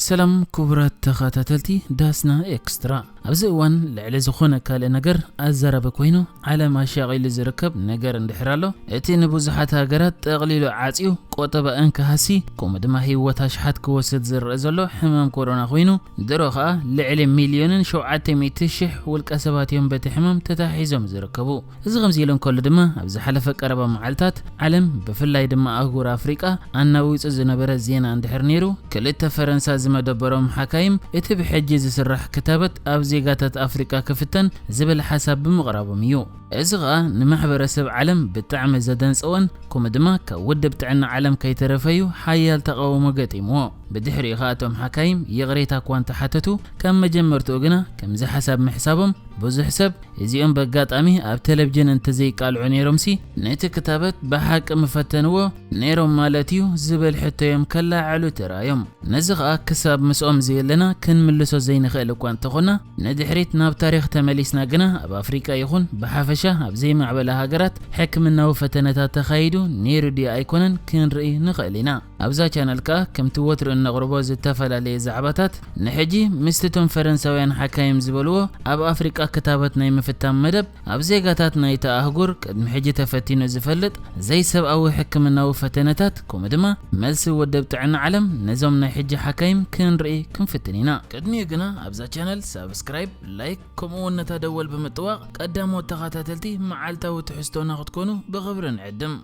ሰላም ክቡራት ተኸታተልቲ ዳስና ኤክስትራ። ኣብዚ እዋን ልዕሊ ዝኾነ ካልእ ነገር ኣዛራቢ ኮይኑ ዓለም ኣሻቒሉ ዝርከብ ነገር እንድሕር ኣሎ፣ እቲ ንብዙሓት ሃገራት ጠቕሊሉ ዓጽዩ ቆጠባኣን ክሃሲ፣ ከምኡ ድማ ህይወት ኣሽሓት ክወስድ ዝረአ ዘሎ ሕማም ኮሮና ኮይኑ፣ ድሮ ኸኣ ልዕሊ ሚልዮንን ሸውዓተ ሚእቲ ሽሕ ውልቀ ሰባት እዮም በቲ ሕማም ተታሒዞም ዝርከቡ። እዚ ከምዚ ኢሉ እንከሎ ድማ፣ ኣብ ዝሓለፈ ቀረባ መዓልታት ዓለም፣ ብፍላይ ድማ ኣህጉር ኣፍሪቃ ኣናዊጹ ዝነበረ ዜና እንድሕር ነይሩ፣ ክልተ ፈረንሳ ዝመደበሮም ሓካይም እቲ ብሕጂ ዝስራሕ ክታበት ኣብ ዜጋታት ኣፍሪቃ ክፍተን ዝብል ሓሳብ ብምቕራቦም እዩ። እዚ ኸኣ ንማሕበረሰብ ዓለም ብጣዕሚ ዘደንጸወን ከምኡ ድማ ካብ ውድብ ጥዕና ዓለም ከይተረፈዩ ሓያል ተቓውሞ ገጢምዎ። ብድሕሪኡ ኸኣ እቶም ሓካይም ይቕሬታ እኳ እንተሓተቱ፣ ካብ መጀመርትኡ ግና ከምዚ ሓሳብ ምሕሳቦም ብዙሕ ሰብ እዚኦም በጋጣሚ ኣብ ቴሌቪዥን እንተዘይቃልዑ ነይሮምሲ ነቲ ክታበት ብሓቂ ምፈተንዎ ነይሮም ማለት እዩ ዝብል ሕቶ እዮም ከለዓዕሉ ተራእዮም። ነዚ ኸኣ ክሳብ ምስኦም ዘየለና ክንምልሶ ዘይንኽእል እኳ እንተኾና፣ ንድሕሪት ናብ ታሪኽ ተመሊስና ግና ኣብ ኣፍሪቃ ይኹን ብሓፈሻ ኣብ ዘይማዕበላ ሃገራት ሕክምናዊ ፈተነታት ተኻይዱ ነይሩ ድዩ ኣይኮነን ክንርኢ ንኽእል ኢና። ኣብዛ ቻነል ከኣ ከምቲ ወትሩ እነቕርቦ ዝተፈላለየ ዛዕባታት፣ ንሕጂ ምስቲ እቶም ፈረንሳውያን ሓካይም ዝበልዎ ኣብ ኣፍሪቃ ክታበት ናይ ምፍታን መደብ ኣብ ዜጋታት ናይታ ኣህጉር ቅድሚ ሕጂ ተፈቲኑ ዝፈልጥ ዘይሰብኣዊ ሕክምናዊ ፈተነታት፣ ከምኡ ድማ መልሲ ውድብ ጥዕና ዓለም ነዞም ናይ ሕጂ ሓካይም ክንርኢ ክንፍትን ኢና። ቅድሚኡ ግና ኣብዛ ቻነል ሳብስክራይብ፣ ላይክ፣ ከምኡ እውን ነታ ደወል ብምጥዋቕ ቀዳሞት ተኸታተልቲ መዓልታዊ ትሕዝቶና ክትኮኑ ብኽብሪ ንዕድም።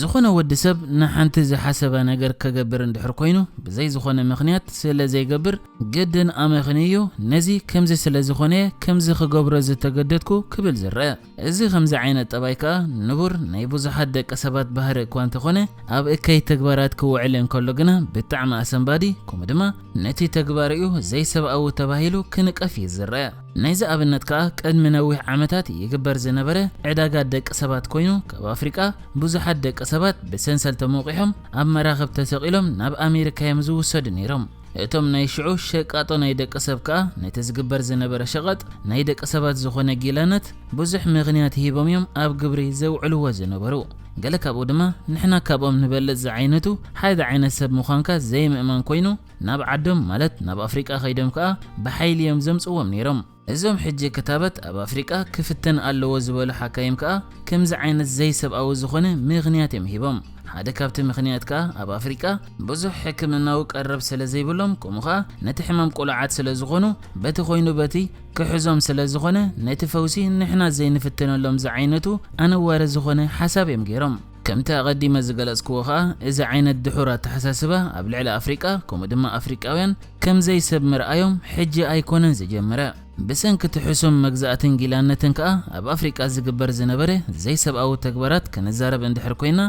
ዝኾነ ወዲ ሰብ ንሓንቲ ዝሓሰባ ነገር ከገብር እንድሕር ኮይኑ፣ ብዘይ ዝኾነ ምኽንያት ስለ ዘይገብር፣ ግድን ኣመኽንዩ ነዚ ከምዚ ስለ ዝኾነ ከምዚ ክገብሮ ዝተገደድኩ ክብል ዝረአ። እዚ ከምዚ ዓይነት ጠባይ ከኣ ንቡር ናይ ብዙሓት ደቂ ሰባት ባህሪ እኳ እንተኾነ፣ ኣብ እከይ ተግባራት ክውዕል እንከሎ ግና ብጣዕሚ ኣሰንባዲ፣ ከምኡ ድማ ነቲ ተግባሪኡ ዘይሰብኣዊ ተባሂሉ ክንቀፍ እዩ ዝረአ። ናይዚ ኣብነት ከኣ ቅድሚ ነዊሕ ዓመታት ይግበር ዝነበረ ዕዳጋ ደቂ ሰባት ኮይኑ፣ ካብ ኣፍሪቃ ብዙሓት ደቂ ሰባት ብሰንሰል ተሞቂሖም ኣብ መራኽብ ተሰቒሎም ናብ ኣሜሪካ እዮም ዝውሰዱ ነይሮም። እቶም ናይ ሽዑ ሸቃጦ ናይ ደቂ ሰብ ከኣ ነቲ ዝግበር ዝነበረ ሸቐጥ ናይ ደቂ ሰባት ዝኾነ ጊላነት ብዙሕ ምኽንያት ሂቦም እዮም ኣብ ግብሪ ዘውዕልዎ ዝነበሩ። ገለ ካብኡ ድማ ንሕና ካብኦም ንበልጽ ዝዓይነቱ ሓደ ዓይነት ሰብ ምዃንካ ዘይምእማን ኮይኑ፣ ናብ ዓዶም ማለት ናብ ኣፍሪቃ ከይዶም ከኣ ብሓይሊ እዮም ዘምጽዎም ነይሮም። እዞም ሕጂ ክታበት ኣብ ኣፍሪቃ ክፍተን ኣለዎ ዝበሉ ሓካይም ከኣ ከምዚ ዓይነት ዘይሰብኣዊ ዝኾነ ምኽንያት እዮም ሂቦም። ሓደ ካብቲ ምኽንያት ከኣ ኣብ ኣፍሪቃ ብዙሕ ሕክምናዊ ቀረብ ስለ ዘይብሎም፣ ከምኡ ከኣ ነቲ ሕማም ቁሉዓት ስለ ዝኾኑ፣ በቲ ኮይኑ በቲ ክሕዞም ስለ ዝኾነ፣ ነቲ ፈውሲ ንሕና ዘይንፍትነሎም ዝዓይነቱ ኣነዋሪ ዝኾነ ሓሳብ እዮም ገይሮም። ከምቲ ኣቐዲመ ዝገለጽክዎ ከኣ፣ እዚ ዓይነት ድሑር ኣተሓሳስባ ኣብ ልዕሊ ኣፍሪቃ፣ ከምኡ ድማ ኣፍሪቃውያን ከም ዘይሰብ ምርኣዮም ሕጂ ኣይኮነን ዝጀመረ። ብሰንኪ እቲ ሕሱም መግዛእትን ጊላነትን ከኣ ኣብ ኣፍሪቃ ዝግበር ዝነበረ ዘይሰብኣዊ ተግባራት ክንዛረብ እንድሕር ኮይና፣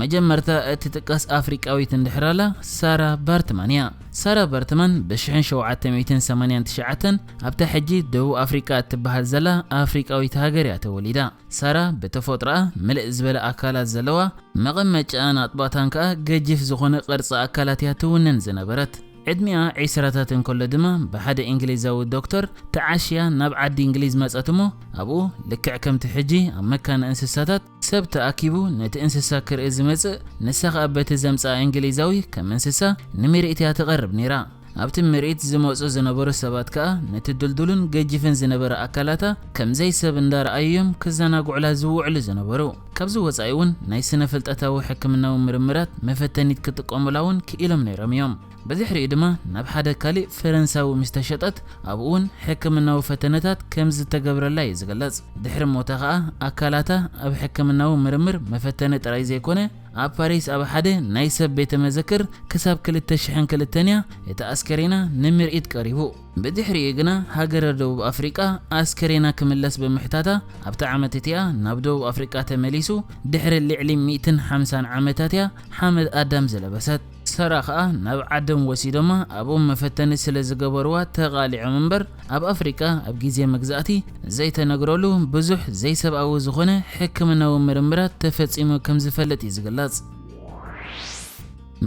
መጀመርታ እትጥቀስ ኣፍሪቃዊት እንድሕር ኣላ፣ ሳራ ባርትማን እያ። ሳራ ባርትማን ብሽሕን ሸውዓተ ሚእትን ሰማንያን ትሽዓተን ኣብታ ሕጂ ደቡብ ኣፍሪቃ እትበሃል ዘላ ኣፍሪቃዊት ሃገር እያ ተወሊዳ። ሳራ ብተፈጥሮኣ ምልእ ዝበለ ኣካላት ዘለዋ፣ መቐመጫኣን ኣጥባታን ከኣ ገጂፍ ዝኾነ ቅርጺ ኣካላት እያ ትውንን ዝነበረት። ዕድሚኣ ዒስራታት እንከሎ ድማ ብሓደ እንግሊዛዊ ዶክተር ተዓሽያ ናብ ዓዲ እንግሊዝ መጸት እሞ፣ ኣብኡ ልክዕ ከምቲ ሕጂ ኣብ መካነ እንስሳታት ሰብ ተኣኪቡ ነቲ እንስሳ ክርኢ ዝመጽእ፣ ንሳ ከኣ በቲ ዘምጽኣ እንግሊዛዊ ከም እንስሳ ንምርኢት እያ ትቐርብ ነይራ። ኣብቲ ምርኢት ዝመጹ ዝነበሩ ሰባት ከኣ ነቲ ድልዱልን ገጂፍን ዝነበረ ኣካላታ ከም ዘይሰብ እንዳረኣዩ እዮም ክዘናግዑላ ዝውዕሉ ዝነበሩ። ካብዚ ወጻኢ እውን ናይ ስነ ፍልጠታዊ ሕክምናዊ ምርምራት መፈተኒት ክጥቀሙላ እውን ክኢሎም ነይሮም እዮም። ብድሕሪኡ ድማ ናብ ሓደ ካሊእ ፈረንሳዊ ምስ ተሸጠት፣ ኣብኡ እውን ሕክምናዊ ፈተነታት ከም ዝተገብረላ እዩ ዝግለጽ። ድሕሪ ሞታ ከኣ ኣካላታ ኣብ ሕክምናዊ ምርምር መፈተኒ ጥራይ ዘይኮነ፣ ኣብ ፓሪስ ኣብ ሓደ ናይ ሰብ ቤተ መዘክር ክሳብ ክልተ ሽሕን ክልተን እያ እቲ ኣስከሬና ንምርኢት ቀሪቡ። ብድሕሪኡ ግና ሃገረ ደቡብ ኣፍሪቃ ኣስከሬና ክምለስ ብምሕታታ፣ ኣብታ ዓመት እቲኣ ናብ ደቡብ ኣፍሪቃ ተመሊሱ ድሕሪ ልዕሊ ሚእትን ሓምሳን ዓመታት እያ ሓመድ ኣዳም ዝለበሰት። ሰራ ኸኣ ናብ ዓዶም ወሲዶማ ኣብኦም መፈተኒ ስለ ዝገበርዋ ተቓሊዖም እምበር፣ ኣብ ኣፍሪቃ ኣብ ግዜ መግዛእቲ ዘይተነግረሉ ብዙሕ ዘይሰብኣዊ ዝኾነ ሕክምናዊ ምርምራት ተፈጺሙ ከም ዝፈልጥ እዩ ዝግለጽ።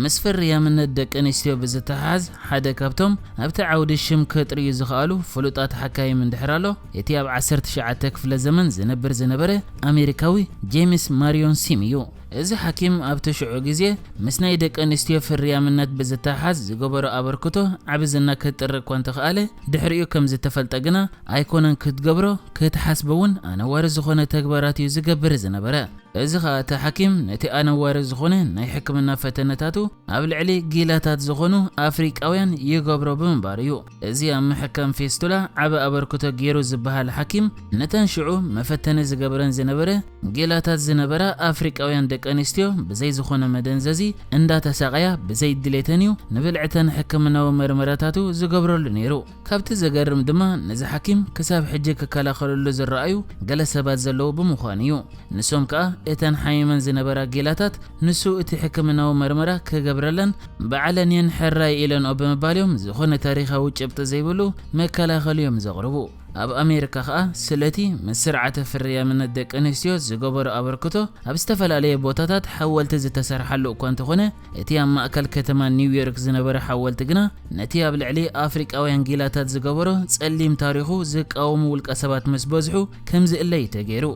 ምስ ፍርያምነት ደቂ ኣንስትዮ ብዝተሓሓዝ ሓደ ካብቶም ኣብቲ ዓውዲ ሽም ከጥርዩ ዝኸኣሉ ፍሉጣት ሓካይም እንድሕር ኣሎ፣ እቲ ኣብ ዓሰርተ ትሽዓተ ክፍለ ዘመን ዝነብር ዝነበረ ኣሜሪካዊ ጄምስ ማሪዮን ሲም እዩ። እዚ ሓኪም ኣብቲ ሽዑ ግዜ ምስ ናይ ደቂ ኣንስትዮ ፍርያምነት ብዝተሓዝ ዝገበሮ ኣበርክቶ ዓቢ ዝና ክጥርቅ እኳ እንተኸኣለ፣ ድሕሪኡ ከም ዝተፈልጠ ግና ኣይኮነን ክትገብሮ ክትሓስቦ እውን ኣነዋሪ ዝኾነ ተግባራት እዩ ዝገብር ዝነበረ። እዚ ኸኣ እቲ ሓኪም ነቲ ኣነዋሪ ዝኾነ ናይ ሕክምና ፈተነታቱ ኣብ ልዕሊ ጊላታት ዝኾኑ ኣፍሪቃውያን ይገብሮ ብምንባሩ እዩ። እዚ ኣብ ምሕካም ፌስቱላ ዓቢ ኣበርክቶ ገይሩ ዝበሃል ሓኪም ነተን ሽዑ መፈተኒ ዝገብረን ዝነበረ ጊላታት ዝነበራ ኣፍሪቃውያን ደቂ ኣንስትዮ ብዘይ ዝኾነ መደንዘዚ እንዳተሳቐያ ብዘይ ድሌተን እዩ ንብልዕተን ሕክምናዊ መርመራታቱ ዝገብረሉ ነይሩ። ካብቲ ዘገርም ድማ ነዚ ሓኪም ክሳብ ሕጂ ክከላኸልሉ ዝረኣዩ ገለ ሰባት ዘለዉ ብምዃኑ እዩ። ንሶም ከኣ እተን ሓሚመን ዝነበራ ጌላታት ንሱ እቲ ሕክምናዊ መርመራ ክገብረለን ባዕለን እየን ሕራይ ኢለንኦ ብምባል እዮም ዝኾነ ታሪኻዊ ጭብጢ ዘይብሉ መከላኸሊ እዮም ዘቕርቡ። ኣብ ኣሜሪካ ከኣ ስለቲ ምስ ስርዓተ ፍርያምነት ደቂ ኣንስትዮ ዝገበሮ ኣበርክቶ ኣብ ዝተፈላለየ ቦታታት ሓወልቲ ዝተሰርሓሉ እኳ እንተኾነ፣ እቲ ኣብ ማእከል ከተማ ኒውዮርክ ዝነበረ ሓወልቲ ግና ነቲ ኣብ ልዕሊ ኣፍሪቃውያን ጊላታት ዝገበሮ ጸሊም ታሪኹ ዝቃወሙ ውልቀ ሰባት ምስ በዝሑ ከም ዝእለ እዩ ተገይሩ።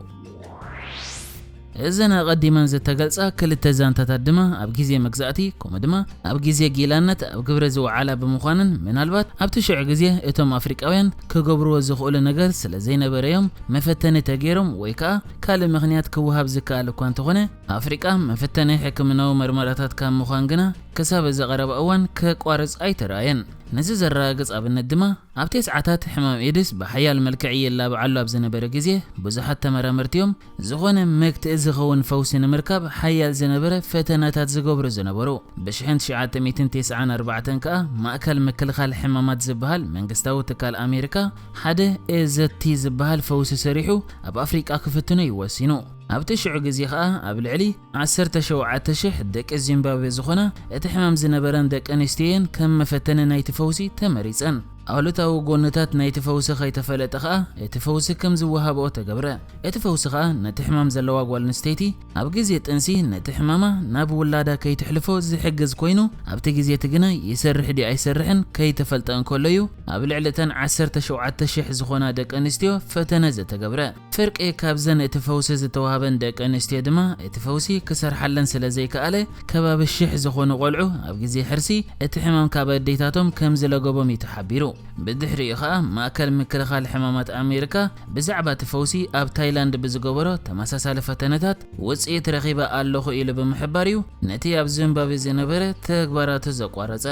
እዘን ኣቐዲመን ዝተገልጻ ክልተ ዛንታታት ድማ ኣብ ግዜ መግዛእቲ ከምኡ ድማ ኣብ ግዜ ጊላነት ኣብ ግብሪ ዝወዓላ ብምዃነን፣ ምናልባት ኣብቲ ሽዑ ግዜ እቶም ኣፍሪቃውያን ክገብርዎ ዝኽእሉ ነገር ስለ ዘይነበረ እዮም መፈተኒ ተገይሮም ወይ ከኣ ካልእ ምኽንያት ክወሃብ ዝከኣል እኳ እንተኾነ፣ ኣፍሪቃ መፈተኒ ሕክምናዊ መርመራታት ካብ ምዃን ግና ክሳብ እዚ ቀረባ እዋን ከቋርጽ ኣይተራእየን። ነዚ ዘረጋግጽ ኣብነት ድማ ኣብ ተስዓታት ሕማም ኤድስ ብሓያል መልክዕ ይላባዕ ኣሎ ኣብ ዝነበረ ግዜ ብዙሓት ተመራመርቲ እዮም ዝኾነ መግትኢ ዝኸውን ፈውሲ ንምርካብ ሓያል ዝነበረ ፈተነታት ዝገብሩ ዝነበሩ። ብ ትሽዓተ ሚእትን ተስዓን ኣርባዕተን ከኣ ማእከል ምክልኻል ሕማማት ዝበሃል መንግስታዊ ትካል ኣሜሪካ ሓደ ኤዘቲ ዝበሃል ፈውሲ ሰሪሑ ኣብ ኣፍሪቃ ክፍትኖ እዩ ወሲኑ። ኣብቲ ሽዑ ግዜ ከኣ ኣብ ልዕሊ ዓሰርተ ሸውዓተ ሽሕ ደቂ ዚምባብዌ ዝኾና እቲ ሕማም ዝነበረን ደቂ ኣንስትዮ እየን ከም መፈተኒ ናይቲ ፈውሲ ተመሪጸን። ኣሉታዊ ጎንታት ናይቲ ፈውሲ ከይተፈለጠ ከኣ እቲ ፈውሲ ከም ዝወሃብኦ ተገብረ። እቲ ፈውሲ ከኣ ነቲ ሕማም ዘለዋ ጓል ኣንስተይቲ ኣብ ግዜ ጥንሲ ነቲ ሕማማ ናብ ውላዳ ከይትሕልፎ ዝሕግዝ ኮይኑ ኣብቲ ግዜ እቲ ግና ይሰርሕ ድዩ ኣይሰርሕን ከይተፈልጠ እንከሎ እዩ ኣብ ልዕሊ እተን ዓሰርተ ሸውዓተ ሽሕ ዝኾና ደቂ ኣንስትዮ ፈተነ ዝተገብረ። ፍርቂ ካብዘን እቲ ፈውሲ ዝተዋህበን ደቂ ኣንስትዮ ድማ እቲ ፈውሲ ክሰርሓለን ስለ ዘይከኣለ ከባቢ ሽሕ ዝኾኑ ቆልዑ ኣብ ግዜ ሕርሲ እቲ ሕማም ካብ ኣዴታቶም ከም ዝለገቦም እዩ ተሓቢሩ። ብድሕሪኡ ኸኣ ማእከል ምክልኻል ሕማማት ኣሜሪካ ብዛዕባ እቲ ፈውሲ ኣብ ታይላንድ ብዝገበሮ ተመሳሳሊ ፈተነታት ውጽኢት ረኺበ ኣለኹ ኢሉ ብምሕባር እዩ ነቲ ኣብ ዚምባብዌ ዝነበረ ተግባራቱ ዘቋረጸ።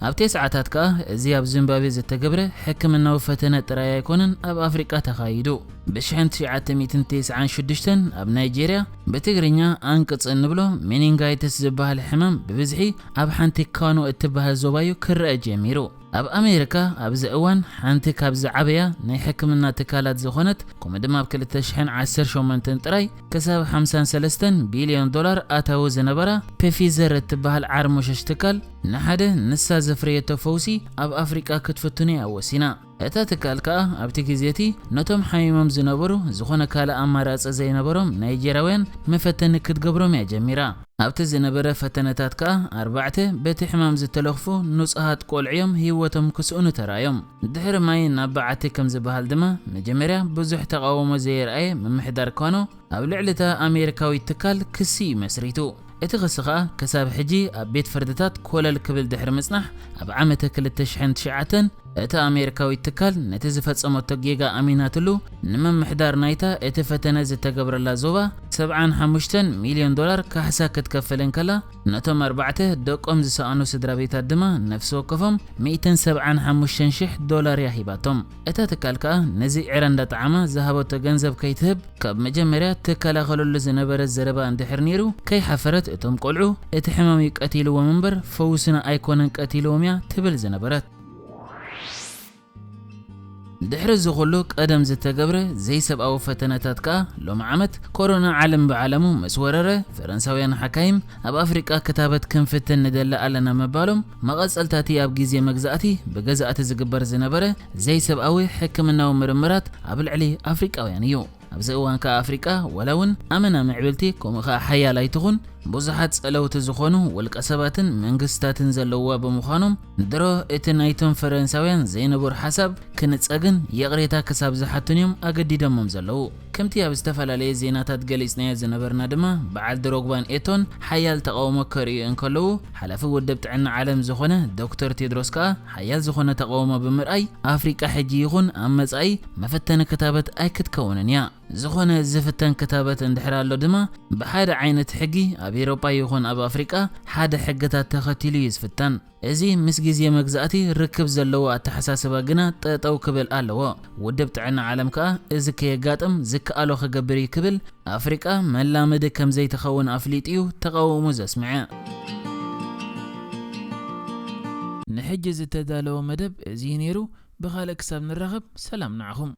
ኣብ ተስዓታት ከኣ እዚ ኣብ ዚምባብዌ ዝተገብረ ሕክምናዊ ፈተነ ጥራይ ኣይኮነን ኣብ ኣፍሪቃ ተኻይዱ። ብ ትሽዓተ ሚእትን ተስዓን ሽዱሽተን ኣብ ናይጄርያ ብትግርኛ ኣንቅጽ እንብሎ ሜኒንጋይትስ ዝበሃል ሕማም ብብዝሒ ኣብ ሓንቲ ካኖ እትበሃል ዞባዩ ክረአ ጀሚሩ። ኣብ ኣሜሪካ ኣብዚ እዋን ሓንቲ ካብ ዝዓበያ ናይ ሕክምና ትካላት ዝኾነት ከምኡ ድማ ኣብ ክልተ ሽሕን ዓሰርተ ሸሞንተን ጥራይ ክሳብ ሓምሳን ሰለስተን ቢልዮን ዶላር ኣታዊ ዝነበራ ፔፊዘር እትበሃል ዓርሞሸሽ ትካል ንሓደ ንሳ ዘፍረየቶ ፈውሲ ኣብ ኣፍሪቃ ክትፍትኖ እያ ወሲና። እታ ትካል ከኣ ኣብቲ ግዜ እቲ ነቶም ሓሚሞም ዝነበሩ ዝኾነ ካልእ ኣማራጺ ዘይነበሮም ናይጀርያውያን መፈተኒ ክትገብሮም እያ ጀሚራ። ኣብቲ ዝነበረ ፈተነታት ከኣ ኣርባዕተ በቲ ሕማም ዝተለኽፉ ንጹሃት ቆልዑ እዮም ህይወቶም ክስእኑ ተራእዮም። ድሕሪ ማይ ናብ በዓቲ ከም ዝበሃል ድማ መጀመርያ ብዙሕ ተቓውሞ ዘየርኣየ ምምሕዳር ካኖ ኣብ ልዕሊ እታ ኣሜሪካዊት ትካል ክሲ እዩ መስሪቱ። እቲ ክሲ ኸኣ ክሳብ ሕጂ ኣብ ቤት ፍርድታት ኮለል ክብል ድሕሪ ምጽናሕ ኣብ ዓመተ ክልተ ሽሕን ትሽዓተን እታ ኣሜሪካዊት ትካል ነቲ ዝፈጸመቶ ጌጋ ኣሚናትሉ ንምምሕዳር ናይታ እቲ ፈተነ ዝተገብረላ ዞባ ሰብዓን ሓሙሽተን ሚልዮን ዶላር ካሕሳ ክትከፍል እንከላ ነቶም ኣርባዕተ ደቆም ዝሰኣኑ ስድራ ቤታት ድማ ነፍሲ ወከፎም ሚእትን ሰብዓን ሓሙሽተን ሽሕ ዶላር እያ ሂባቶም። እታ ትካል ከኣ ነዚ ዕረ እንዳጠዓማ ዝሃበቶ ገንዘብ ከይትህብ ካብ መጀመርያ ትከላኸለሉ ዝነበረት ዘረባ እንድሕር ነይሩ ከይሓፈረት እቶም ቆልዑ እቲ ሕማም እዩ ቀቲልዎም እምበር ፈውስና ኣይኮነን ቀቲልዎም እያ ትብል ዝነበረት። ድሕሪ እዚ ኩሉ ቀደም ዝተገብረ ዘይሰብኣዊ ፈተነታት ከኣ ሎሚ ዓመት ኮሮና ዓለም ብዓለሙ ምስ ወረረ ፈረንሳውያን ሓካይም ኣብ ኣፍሪቃ ክታበት ክንፍትን ንደሊ ኣለና ምባሎም መቐጸልታቲ ኣብ ግዜ መግዛእቲ ብገዛእቲ ዝግበር ዝነበረ ዘይሰብኣዊ ሕክምናዊ ምርምራት ኣብ ልዕሊ ኣፍሪቃውያን እዩ። ኣብዚ እዋን ከኣ ኣፍሪቃ ዋላ እውን ኣመና ምዕብልቲ፣ ከምኡ ከኣ ሓያል ኣይትኹን፣ ብዙሓት ጸለውቲ ዝኾኑ ውልቀ ሰባትን መንግስታትን ዘለውዋ ብምዃኖም፣ ድሮ እቲ ናይቶም ፈረንሳውያን ዘይንቡር ሓሳብ ክንጸግን ይቕሬታ ክሳብ ዝሓቱን እዮም ኣገዲዶሞም ዘለዉ። ከምቲ ኣብ ዝተፈላለየ ዜናታት ገሊጽናዮ ዝነበርና ድማ፣ በዓል ድሮግባን ኤቶን ሓያል ተቓውሞ ከርእዩ እንከለዉ፣ ሓላፊ ውድብ ጥዕና ዓለም ዝኾነ ዶክተር ቴድሮስ ከኣ ሓያል ዝኾነ ተቓውሞ ብምርኣይ፣ ኣፍሪቃ ሕጂ ይኹን ኣብ መጻኢ መፈተኒ ክታበት ኣይክትከውንን እያ። ዝኾነ ዝፍተን ክታበት እንድሕር ኣሎ ድማ፣ ብሓደ ዓይነት ሕጊ ኣብ ኤውሮጳ ይኹን ኣብ ኣፍሪቃ ሓደ ሕግታት ተኸቲሉ እዩ ዝፍተን። እዚ ምስ ግዜ መግዛእቲ ርክብ ዘለዎ ኣተሓሳስባ ግና ጠጠው ክብል ኣለዎ። ውድብ ጥዕና ዓለም ከኣ እዚ ከየጋጥም ዝከኣሎ ክገብር እዩ ክብል ኣፍሪቃ መላመዲ ከም ዘይትኸውን ኣፍሊጡ እዩ ተቓውሞ ዘስምዐ። ንሕጂ ዝተዳለወ መደብ እዚ እዩ ነይሩ። ብኻልእ ክሳብ ንራኸብ ሰላም ንዓኹም።